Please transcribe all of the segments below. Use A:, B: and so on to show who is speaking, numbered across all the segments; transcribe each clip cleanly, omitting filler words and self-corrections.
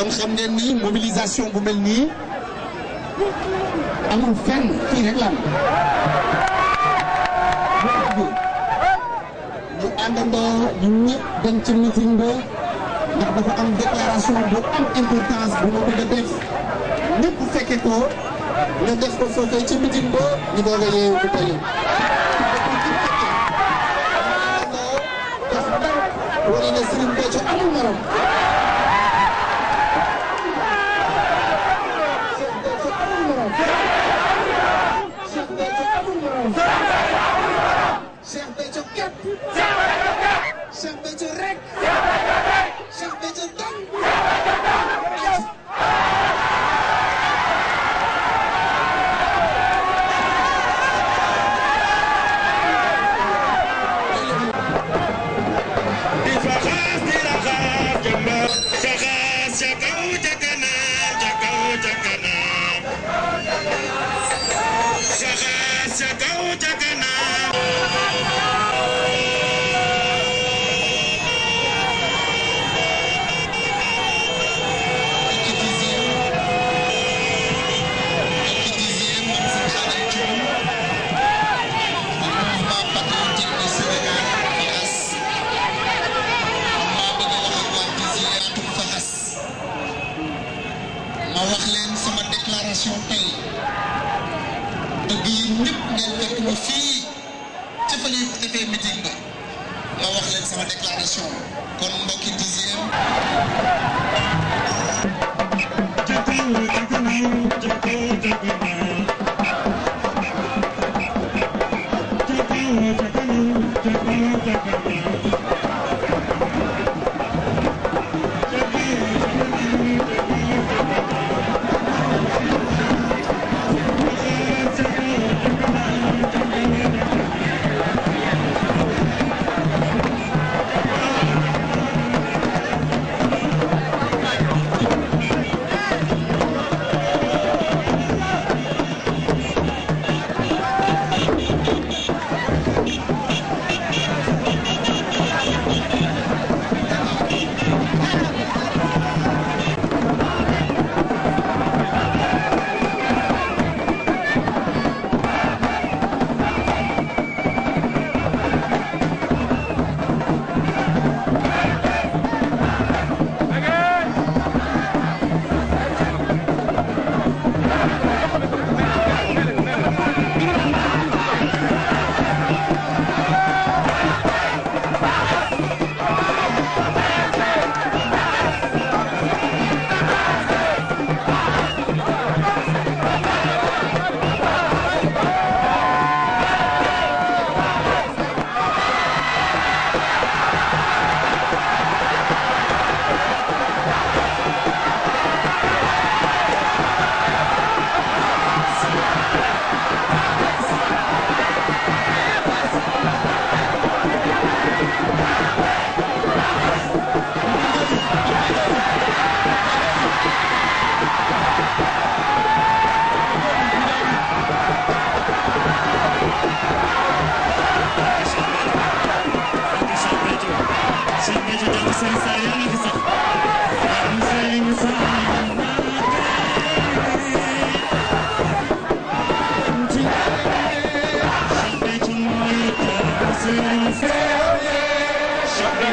A: kon xam ngeen ni mobilisation bu mel nii amul fenn fii rek la ñu àndandoo ñu ñëpp dem ci meeting ba ndax dafa am déclaration bu am importance bu ma bëgg a def ñëpp fekke ko ñu def ko foofee ci meeting ba ñu doog a yeewu bu tey wala ne Serigne Béthio amul morom Cheikh Béthio képp Cheikh Béthio rek Cheikh Béthio dong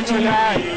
B: July,